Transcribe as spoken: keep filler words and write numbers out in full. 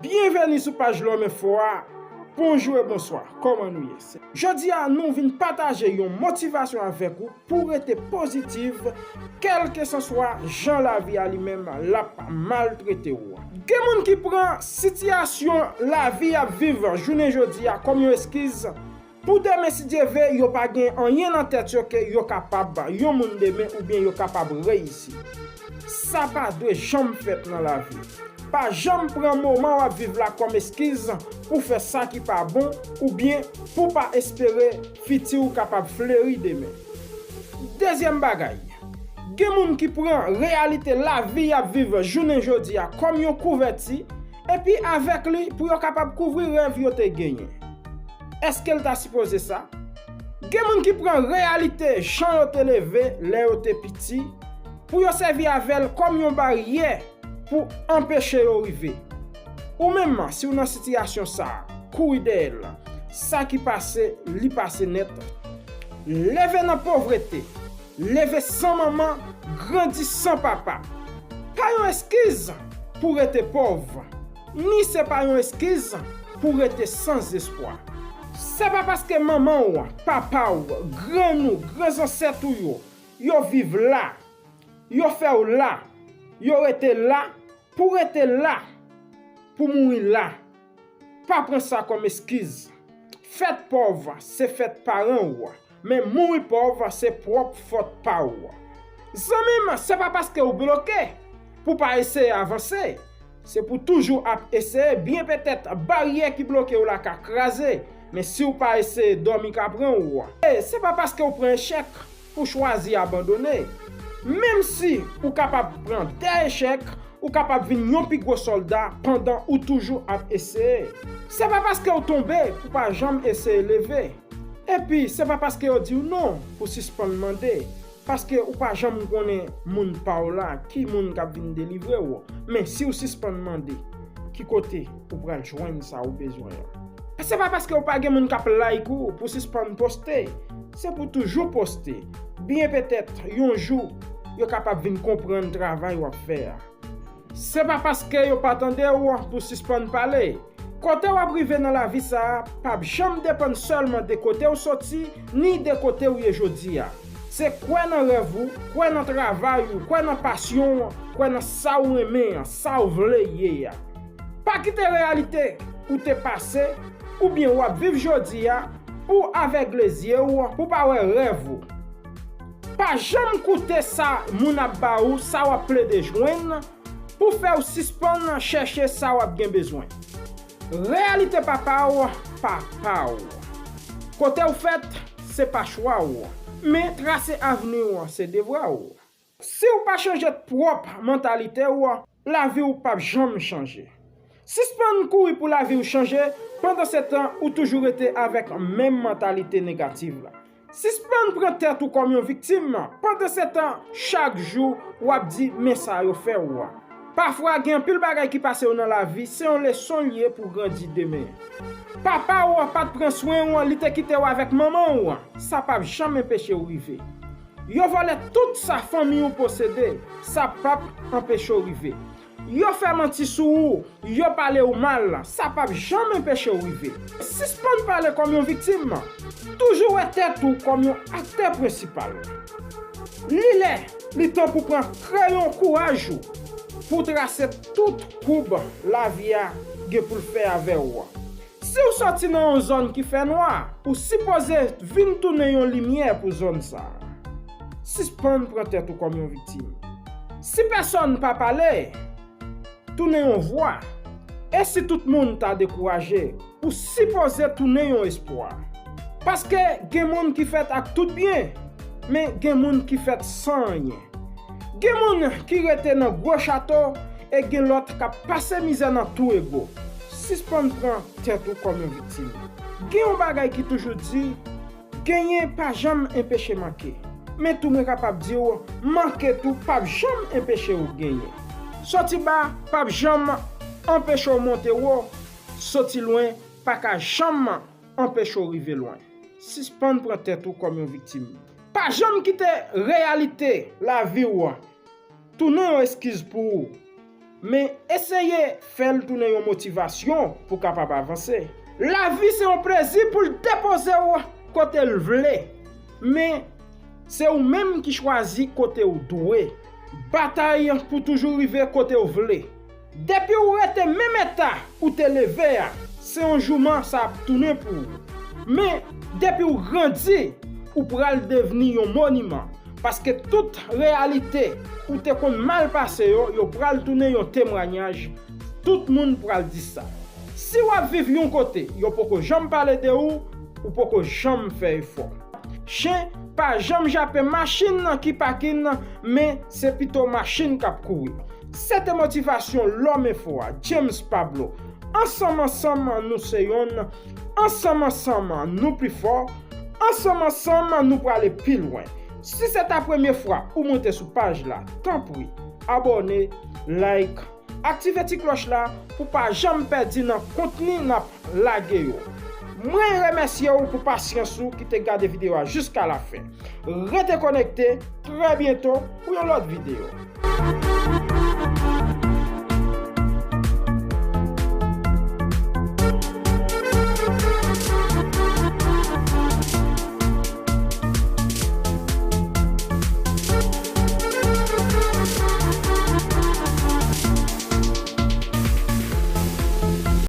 Byenveni sou paj Lòm Enfo a. Bonjou e bonswa. Kòman nou ye? Jodi a, nou vin pataje yon motivasyon avèk ou pou rete pozitif, kèlkesanswa jan lavi a li menm l ap maltrete w. Gen moun ki pran sitiyasyon lavi y ap viv jounen jodi a kòm yon eskiz pou demen, si Dye vle, yo pa gen anyen nan tèt yo ke yo kapab yon moun demen oubyen yo kapab reyisi. Sa pa dwe janm fèt nan lavi. Pa janm pran moman w ap viv la kòm eskiz pou fè sa ki pa bon oubyen pou pa espere fiti w kapab fleri demen. Dezyèm bagay, gen moun ki pran reyalite lavi y ap viv jounen jodi a kòm yon kouvèti, epi avèk li pou yo kapab kouvri rèv yo te genyen. Èske l ta sipoze sa? Gen moun ki pran reyalite jan yo te leve lè yo te piti pou yo sèvi avè l kòm yon baryè pou anpeche yo rive. Ou menm, si w nan sitiyasyon sa a, kouri dèyè l. Sa ki pase, li pase nèt. Leve nan povrete, leve san manman, grandi san papa. Pa yon eskiz pou rete pòv, ni se pa yon eskiz pou rete san espwa. Se pa paske manman w, papa w, grann ou, granzansèt ou yo, yo viv la, yo fè w la, yo rete la, pou rete la, pou mouri la. Pa pran sa kòm eskiz. Fèt pòv, se fèt paran w, men mouri pòv, se pwòp fòt pa w. Zanmi m, se pa paske w bloke pou pa eseye avanse. Se pou toujou ap eseye, byen petèt baryè ki bloke w la ka kraze, men si w pa eseye, dòmi ka pran w. E se pa paske w pran echèk pou chwazi abandone. Menm si ou kapab pran de echèk, ou kapab vin yon pi gwo sòlda pandan ou toujou ap eseye. Se pa paske w tonbe pou pa janm eseye leve. Epi, se pa paske yo di w non pou sispann mande, paske ou pa janm konnen moun pa w la, ki moun k ap vin delivre w. Men si w sispann mande, ki kote ou pral jwenn sa ou bezwen an? Se pa paske w pa gen moun k ap like ou pou sispann poste. Se pou toujou poste. Byen petèt, yon jou, yo kapab vin konprann travay w ap fè a. Se pa paske yo pa tande w pou sispann pale. Kote w ap rive nan lavi sa a p ap janm depann sèlman de kote w soti, ni de kote w ye jodi a. Se kwè nan rèv ou, kwè nan travay ou, kwè nan pasyon w, kwè nan sa w renmen an, sa w vle ye a. Pa kite reyalite ou te pase oubyen w ap viv jodi a pou avègle zye w, pou pa wè rèv ou. Pa janm koute sa moun ap ba ou, sa w ap plede jwenn, pou fè w sispann chèche sa w ap gen bezwen. Reyalite pa pa w, pa pa w. Kote w fèt, se pa chwa w. Men trase avni w, se devwa w. Si w pa chanje pwòp mantalite w, lavi w p ap janm chanje. Sispann kouri pou lavi w chanje, pandansetan ou toujou rete avèk menm mantalite negatif la. Sispann pran tèt ou kòm yon viktim, pandansetan chak jou w ap di men sa yo fè w a. Pafwa gen anpil bagay ki pase w nan lavi, se yon leson l ye pou w grandi demen. Papa w pa t pran swen w, li te kite w avèk manman w, sa p ap janm enpeche w rive. Yo vòlè tout sa fanmi w posede, sa p ap anpeche w rive. Yo fè manti sou ou, yo pale w mal, sa p ap janm enpeche w rive. Sispann pale kòm yon viktim. Toujou wè tèt ou kòm yon aktè prensipal. Li lè, li tan pou pran kreyon kouraj ou pou trase tout koub lavi a gen pou l fè avè w. Si w soti nan yon zòn ki fè nwa, ou sipoze vin tounen yon limyè pou zòn sa a. Sispann pran tèt ou kòm yon viktim. Si pèsonn pa pale, tounen yon vwa. E si tout moun ta dekouraje, ou sipoze tounen yon espwa. Paske gen moun ki fèt ak tout byen, men gen moun ki fèt san anyen. Gen moun ki rete nan gwo chato e gen lòt k ap pase mizè nan tou ego. Sispann pran tèt ou kòm yon viktim. Gen yon bagay ki toujou di, genyen pa janm enpeche manke. Men tou mwen kapab di w, manke tou p ap janm enpeche w genyen. Soti ba p ap janm anpeche w monte wo, soti lwen pa ka janm anpeche w rive lwen. Sispann pran tèt ou kòm yon viktim. Pa janm kite reyalite lavi w tounen yon eskiz pou ou, men eseye fè l tounen yon motivasyon pou w kapab avanse. Lavi se yon plezi pou l depoze w kote l vle, men se ou menm ki chwazi kote w dwe batay pou toujou rive kote w vle. Depi w rete menm eta ou te leve a, se yon jouman sa ap tounen pou ou. Men, depi w grandi, ou pral devni yon moniman. Paske tout reyalite ou te konn mal pase yo, yo pral tounen yon temwayaj. Tout moun pral di sa. Si w ap viv yon kote, yo poko janm pale de ou, ou poko janm fè efò. Chen pa janm jape machin nan ki pakin, men se pito machin k ap kouri. Se te motivasyon Lòm Enfo a, James Pablo. Ansanm ansanm nou se yonn, ansanm ansanm nou pi fò, ansanm ansanm nou prale pi lwen. Si se ta premye fwa ou monte sou paj la, tanpri, abòne, like, aktive ti klòch la pou pa janm pèdi nan kontni n ap lage yo. Mwen remèsye w pou pasyans ou ki te gade videyo a jiska lafen. Rete konekte, trè byento pou yon lòt videyo.